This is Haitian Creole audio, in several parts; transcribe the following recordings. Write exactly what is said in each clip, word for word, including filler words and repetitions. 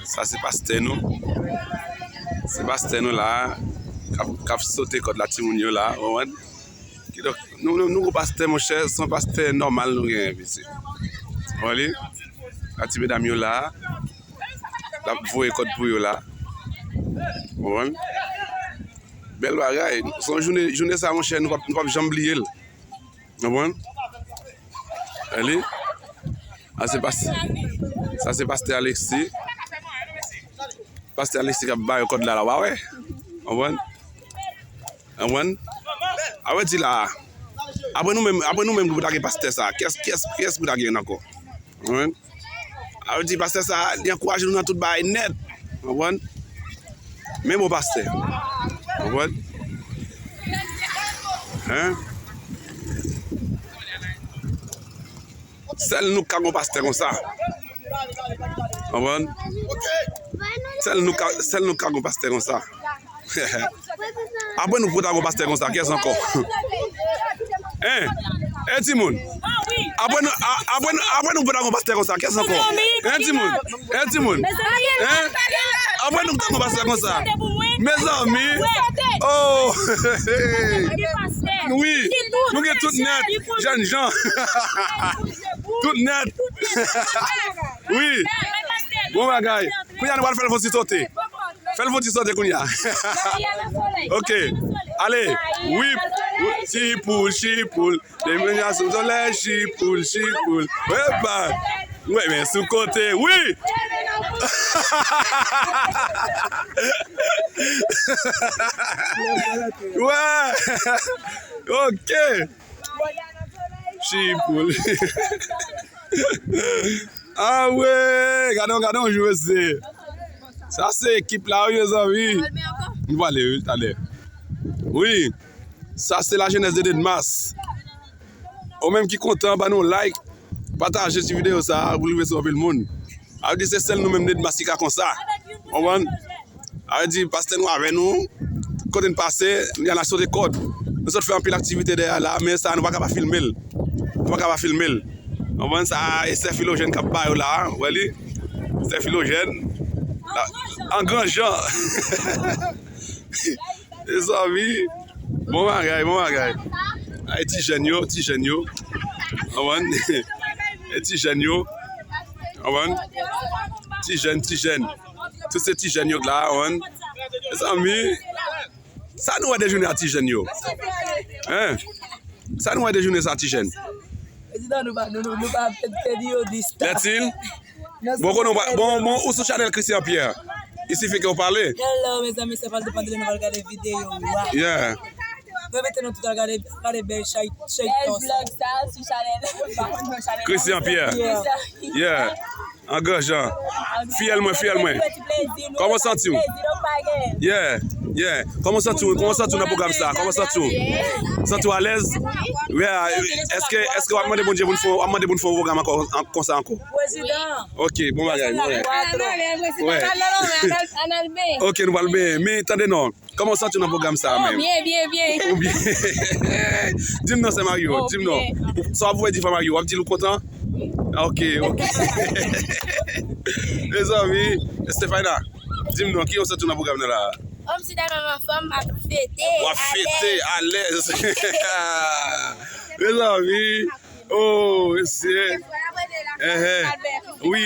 Sa se pastè nou. Se pastè nou la a, k ap, k ap sote kòd la, timoun yo la, ou konprann? Kidonk, nou, nou, nou gon pastè, monchè, se yon pastè nòmal nou genyen, mesye. Ou konprann li? A ti medam yo la a, l ap voye kòd pou yo la. Ou konprann? Bèl bagay. Se yon jounen, jounen sa, monchè, nou p ap, nou p ap janm bliye l. Ou konprann? Li. Sa se pas-, sa se pastè Alexis. Pastè Alexis k ap ba yo kòd la, la, w a wè. Ou konprann? Ou konprann? Apre di la. Apre nou menm, apre nou menm ki pou ta gen pastè sa. Kiyès, kiyès, kiyès pou ta gen ankò? Ou konprann? Sa vle di pastè sa, li ankouraje nou nan tout bagay nèt. Ou konprann? Men bon pastè. Ou konprann? Hein? Sèl nou k ka gon pastè konsa. Ou konprann? Sèl nou ka, sèl nou k ka gon pastè konsa. Apre nou poko ta gon pastè konsa, kiyès ankò? Hein? Eh, timoun. Apre nou, a-, apre nou, apre nou poko ta gon pastè konsa, kiyès ankò? Hein, timoun? Eh, timoun. Hein? Apre nou poko ta gon pastè konsa. Mezanmi. Oh. Wi. Nou gen tout nèt. Jènjan. Tout nèt. Wi. Bon bagay. Kounye a nou pral fè l fon ti sote. Fè l fon ti sote kounye a. Ok. Ale. Wi. Chipoul, chipoul. Demen a sou solèy, chipoul, chipoul. Epa. Mwen men sou kote. Wi. Wè. Ok. Chipoul. Ah wi, gade, gade yon jou, mesye. Sa se ekip la, wi, mezanmi. Nou pale, wi, talè. Wi, sa se la jeunesse de Dedmas. Ou menm ki kontan, ban nou like, pataje ti videyo sa a pou l rive sou anpil moun. Sa vle di se sèl nou menm Dedmas ki ka konsa. Konprann? Sa vle di pastè nou avè nou. Kote n pase, nou al sote kòd. Nou sot fè anpil aktivite dèyè la, men sa nou pa ka pa filme l. Nou pa ka pa filme l. Konprann sa, e sè Filojèn k ap ba yo la, ou wè li? Sè Filojèn. La, an gran jan. Mezanmi. Bon bagay, bon bagay. Ay, ti jèn yo, ti jèn yo. Konprann? E ti jèn yo. Konprann? Ti jèn, ti jèn. Tout se ti jèn yo k la, konprann? Mezanmi, sa nou wè de jounen a ti jèn yo? Hein? Sa nou wè de jounen sa, ti jèn? Prezidan, nou pa, nou, nou, nou pa pèdi yo distans. Lètil? Bon, konnen w pa, bon, bon, ou sou chanèl Christian Pierre. Il suffit que w pale. Hello, mezanmi, se pral depann de nou pral gade videyo a. Yeah. Mwen mete nou tout al gade, gade bèl chay, chay. Bèl vlog sa sou chanèl. Christian Pierre. Yeah. Yeah. An gran jan. Fiyèl mwen, fiyèl mwen. Kòman w santi w? Yeah, yeah. Kòman w santi w? Kòman w santi w nan pwogram sa? Kòman w santi w? Santi w alèz? Yeah. Èske, èske w ap mande Bondye pou n fè, w ap mande pou n fè yon pwogram ankò, an-, konsa ankò? Ok, bon bagay, bon bagay. Wè. Ok, nou pral benyen. Men tande non. Kòman w santi w nan pwogram sa a menm? Byen, byen, byen. Ou byen? Di m non, sè Mario, di m non. Sa w ap voye di frè Mario, w ap di l ou kontan? Ok, ok. Mezanmi, Stefana, di m non, kijan w santi w nan pwogram nan la a? Kòmsi dèmen m anfòm, m ap fete. W ap fete, alèz. Mezanmi. Oh, mesye. Enhen. Wi.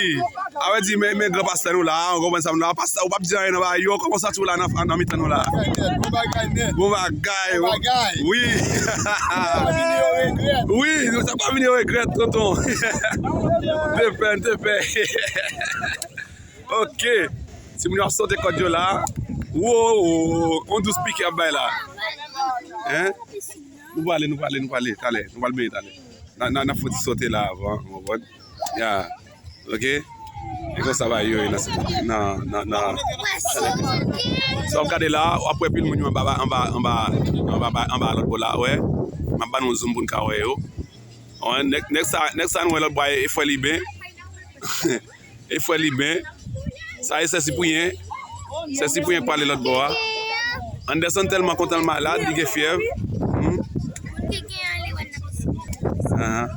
A vle di, men, men gran pastè nou la, ou konprann sa m la. Pastè, ou p ap di anyen nan bagay yo. Kòman w santi w la nan, nan mitan nou la? Bon bagay nèt. Bon bagay. Bon bagay. Wi. Sa pa vini yo regrèt. Wi, sa pa vini yo regrèt, tonton. Te pè, te pè. Ok. Timoun yo ap sote kòd yo la. Wo, wo, wo. On dous pike ap bay la. Hein? Nou prale, nou prale, nou prale, talè. Nou pral benyen talè. N a, n a, n ap fouti sote la avan, w konprann? Ya. Ok? E konsa bagay yo ye nan, nan, nan, nan. Sa w ap gade la, w ap wè pil moun yo anba, anba, anba, anba, anba lòt bò la, wè. M ap ba nou zoom pou n ka wè yo. Wè, nèg, nèg sa, nèg sa nou wè lòt bò a, e frè Liben. E frè Liben. Sa e sè Sipriyen. Sè Sipriyen k pale lòt bò a. Anderson tèlman kontan l malad, li gen fyèv. Hmm. Ahan.